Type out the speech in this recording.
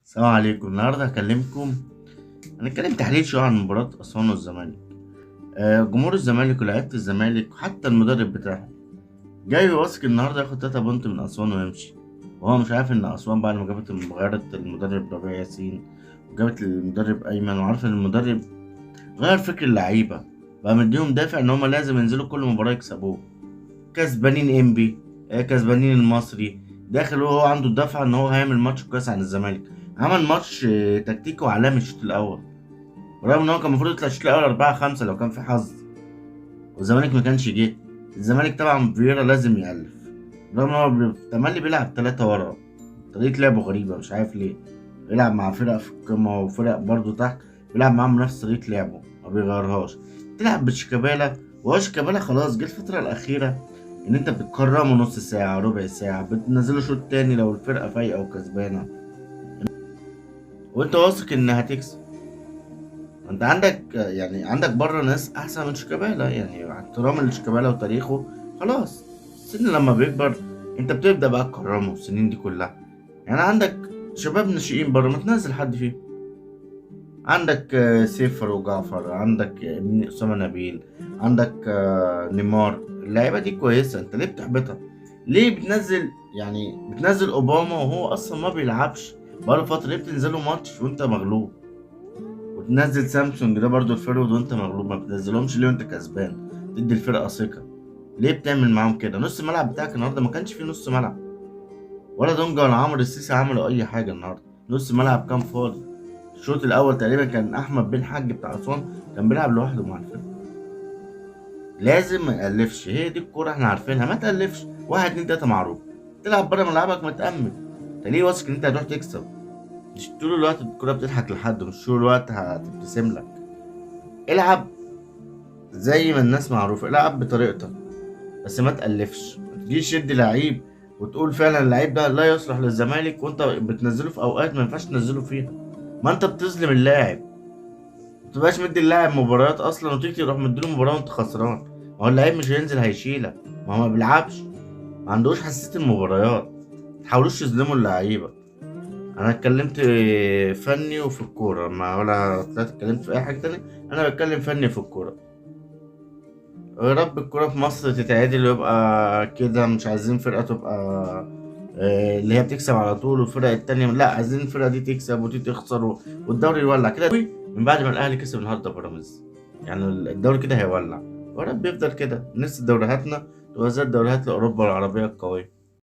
السلام عليكم. النهارده هكلمكم، هنتكلم تحليل شوية عن مباراة اسوان والزمالك. جمهور الزمالك ولاعيبه الزمالك وحتى المدرب بتاعهم جاي واثق النهارده ياخد 3 point من اسوان ويمشي، وهو مش عارف ان اسوان بعد ما جابت غيرت المدرب ربيع ياسين وجابت المدرب ايمن، وعارف ان المدرب غير فكر اللعيبة، بقى مديهم دافع ان هما لازم ينزلوا كل مباراة يكسبوه. كسبانين انبي، كسبانين المصري، داخل وهو عنده الدفعة ان هو هيعمل ماتش كويس عن الزمالك. عمل ماتش تكتيكي وعالمي الشوط الاول، برغم ان هو كان المفروض يطلع الشوط الاول 4-5 لو كان في حظ، والزمالك ما كانش جه. الزمالك طبعا فييرا لازم يألف، رغم ان هو تملي بيلعب 3 ورا، طريقة لعبه غريبة مش عارف ليه، بيلعب مع فرق في القمة وفرق برضه تحت بيلعب معاهم نفس طريقة لعبه ما بيغيرهاش. تلعب بشيكابالا، وهو شيكابالا خلاص جه الفترة الأخيرة إن أنت بتكرمه نص ساعة ربع ساعة، بتنزله شوط تاني لو الفرقة فايقة وكسبانة وأنت واثق إن هتكسب. أنت عندك يعني عندك بره ناس أحسن من شيكابالا، يعني احترام لشيكابالا وتاريخه خلاص السن لما بيكبر انت بتبدا بقى تكرمه السنين دي كلها. يعني عندك شباب ناشئين بره ما تنزل حد فيهم، عندك سيفر وجعفر، عندك اسامة نبيل، عندك نيمار، اللعيبة دي كويسة، انت ليه بتحبطها؟ ليه بتنزل يعني بتنزل اوباما وهو اصلا ما بيلعبش بقاله فترة؟ ليه بتنزله ماتش وانت مغلوب؟ وتنزل سامسونج ده برضو ال forward وانت مغلوب، ما بتنزلهمش ليه وانت كسبان؟ تدي الفرقة ثقة، ليه بتعمل معاهم كده؟ نص الملعب بتاعك النهارده ما كانش فيه نص ملعب، ولا دونجا ولا عمرو السيسي عملوا اي حاجة النهارده، نص الملعب كان فاضي. الشوط الاول تقريبا كان احمد بن حاج بتاع اسوان كان بيلعب لوحده مع الفرقة. لازم ما يألفش، هي دي الكورة احنا عارفينها، ما تألفش، 1 2 3 معروف، تلعب بره ملعبك ما تأمن، انت ليه واثق ان انت هتروح تكسب؟ مش طول الوقت الكورة بتضحك لحد، مش طول الوقت هتبتسم لك. العب زي ما الناس معروفة، العب بطريقتك بس ما تألفش، ما تجيش تدي لعيب وتقول فعلا اللعيب ده لا يصلح للزمالك وانت بتنزله في اوقات ما ينفعش تنزله فيها. ما انت بتظلم اللاعب، ما تبقاش مدي اللاعب مباريات اصلا وتيجي تروح مديله مباراة وانت خسران. ما هو اللعيب مش هينزل هيشيلك، ما هو ما بيلعبش، ما عندوش حساسية المباريات. ما تحاولوش تظلموا اللعيبة. انا اتكلمت فني وفي الكورة، ما ولا طلعت اتكلمت في اي حاجة تانية، انا بتكلم فني في الكورة. يا رب الكرة في مصر تتعدل ويبقى كده، مش عايزين فرقة تبقى اللي هي بتكسب على طول والفرق التانية لا، عايزين الفرقة دي تكسب ودي تخسر والدوري يولع كده. من بعد ما الأهلي كسب النهارده بيراميدز، يعني الدوري كده هيولع، ويا رب يفضل كده، نفس دورياتنا تبقى زي الدوريات الأوروبا العربية القوية.